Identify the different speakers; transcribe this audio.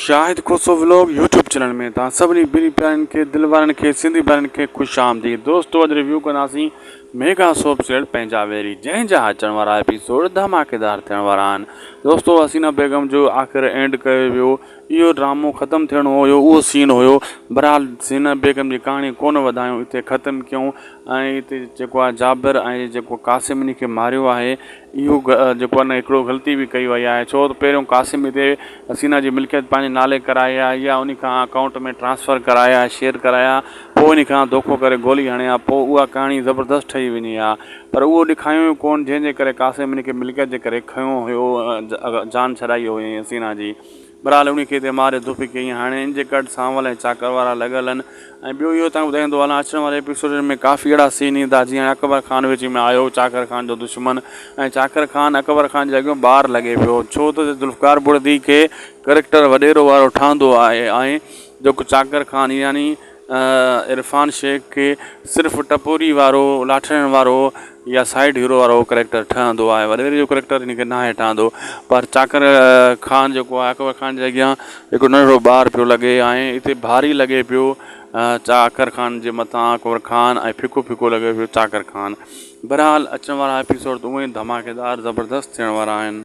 Speaker 1: Shahid Khoso vlog YouTube channel ۾ توهان سڀني ٻنهي پيارن کي دل وارن کي سنڌي ڀائرن کي خوش آمديد دوستو اڄ ريويو ڪنداسين ميگا سوپ سيريل پنهنجا ويري جنهن جا اچڻ وارا ايپيسوڊ ڌماڪيدار ٿيڻ وارا آهن دوستو حسينه بيگم جو آخر اينڊ ڪيو ويو اهو ڊرامو ختم ٿيڻو هيو اهو سين هيو بهرحال حسينه بيگم جي ڪهاڻي ڪونه وڌايون اتي ختم ڪيون ۽ اتي جيڪو آهي جابر ۽ جيڪو قاسم انهي کي ماريو آهي اهو جيڪو آهي نه هڪڙو غلطي به ڪئي وئي آهي ڇو ته پهريون قاسم هتي حسينا جي ملڪيت پنهنجي نالي ڪرائي آ يا انهي کان اڪائونٽ ۾ ٽرانسفر ڪرايا شيئر ڪرايا پوء انهي کان دوکو ڪري گولي هڻي آ پوء اها ڪهاڻي زبردست ٺهي وڃي آ پر اهو ڏکايو ئي ڪون جنهن جي ڪري قاسم انهي کي ملڪيت جي ڪري کنيو هيو جان ڇڏائي هئي حسينا جي. بھرحال انھي کي اتي ماري ڌپ ڪيائين. ھاڻي ان جي ڪڍ سانول ۽ چاڪر وارا لڳل ھن ۽ ٻيو اھو تائين ٻڌائيندو ھلان اچڻ واري ايپيسوڊن ۾ ڪافي اھڙا سين ايندا جيئن اڪبر خان وچ ۾ آيو چاڪر خان جو دشمن ۽ چاڪر خان اڪبر خان جي اڳيون ٻار لڳي پيو ڇو ته ذوالفقار بڙدي کي ڪريڪٽر وڏيرو وارو ٺھندو آھي ۽ جيڪو چاڪر خان يعني عرفان شيخ کي صرف ٽپوري وارو لاٺڙين وارو يا سائيڊ هيرو وارو ڪريڪٽر ٺهندو آهي وڏيري جو ڪريڪٽر هن کي ناهي ٺهندو پر چاڪر خان جيڪو آهي اڪبر خان جي اڳيان هڪ ننڍڙو ٻار پيو لڳي ۽ هتي ڀاري لڳي پيو چاڪر خان جي مٿان اڪبر خان ۽ ڦڪو ڦڪو لڳي پيو چاڪر خان بهرحال اچڻ وارا ايپيسوڊ ته اونئن ئي ڌماڪيدار زبردست ٿيڻ وارا آهن.